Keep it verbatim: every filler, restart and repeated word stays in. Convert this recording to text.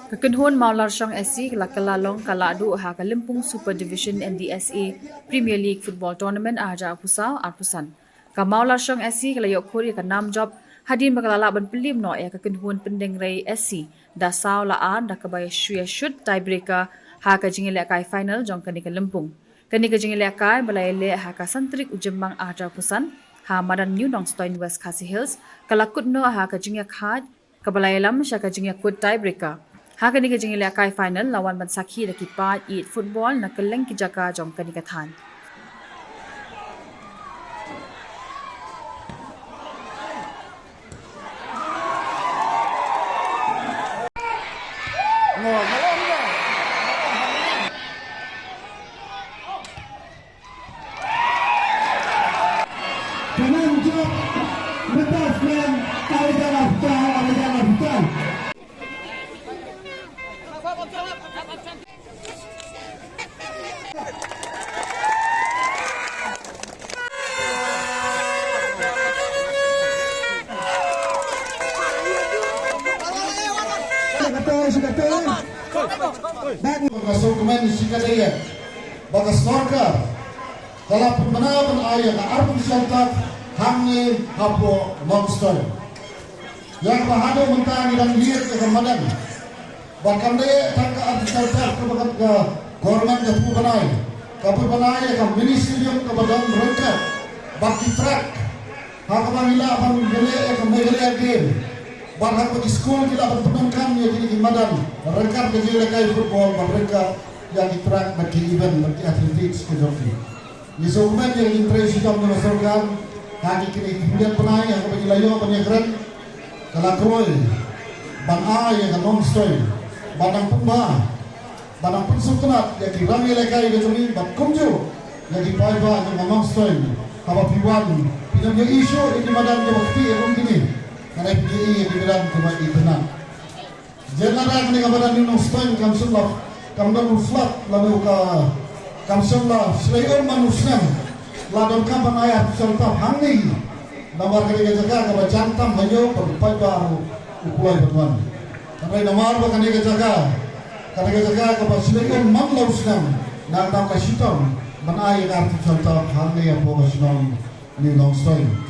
Ka kynhun Mawlarshong S C ka la kylla long ka lahduh ha ka Lympung Super Division N D S A Premier League Football Tournament arhajar arphew saw arphew san. Ka Mawlarshong S C ka la ïoh khur ïa ka nam jop hadien ba ka la lah ban pynlip noh ïa ka kynhun Pyndengrei S C da saw la ar da kaba ïa shu ïa shut tiebreaker ha ka jingïalehkai final jong kane ka lympung. Kane ka jingïalehkai ba la ïaleh ha ka san tarik u Jymmang arhajar arphew san ha madan New Nongstoin, West Khasi Hills, ka la kut noh ha ka jingïakhaid kaba la ïalam sha ka jingïakut tiebreaker. Ha kane ka jingïalehkai final la wan ban sakhi da ki paid ïeit football na kylleng ki jaka jong kane ka thaiñ. Ka nam jop mynta skhem, arhajar arphew saw, arhajar arphew saw. Ka sngewkmen shi katdei ba ka sorkar ka la pynbna ban ai ïa ka artificial turf hangne hapoh Nongstoiñ. Ïa kaba haduh mynta ngi dang leit ïa ka madan. Bad kam dei tang ka artificial turf kaba ka government ka pynbna, ka pynbna ïa ka mini stadium kaba don ryngkat bad ki track. Ha kaba ngi lah ban ïaleh ïa ka Meghalaya Game. Bad ha kaba ki skul ki lah ban pyndonkam ïa kine ki madan ryngkat ka jingïalehkai football bad ryngkat ïa ki track bad ki event bad ki athletics ka jong ki. Ngi sngewkmen ïa ka jingtrei shitom jong ka sorkar ha kine ki khyndiat bnai ha kaba ngi la ïoh ban ïakren, ka la kloi ban ai ïa ka Nongstoiñ ban nang pynbha, ban nang pynsngewtynnat ïa ki rangïalehkai ka jong ngi bad kumjuh ïa ki paidbah jong ka Nongstoiñ. Haba phi wan phin ym ïohi shuh ïa ki madan kiba kti ïa kum kine. Hynrei phin ïohi ïa ki madan kiba itynnat. Jan lada kane ka madan New Nongstoiñ kam shym la, kam don u flood lane ka, kam shym la shlei um man u snem, la donkam ban ai artificial turf hangne. Namar kane ka jaka kaba jan tam ha ïew bad u paidbah ruh u kloi ban wan. Hynrei namar ba kane ka jaka, kane ka jaka kaba shlei um man la u snem, nangta ka shitom ban ai ïa ka artificial turf hangne hapoh ka shnong New Nongstoiñ.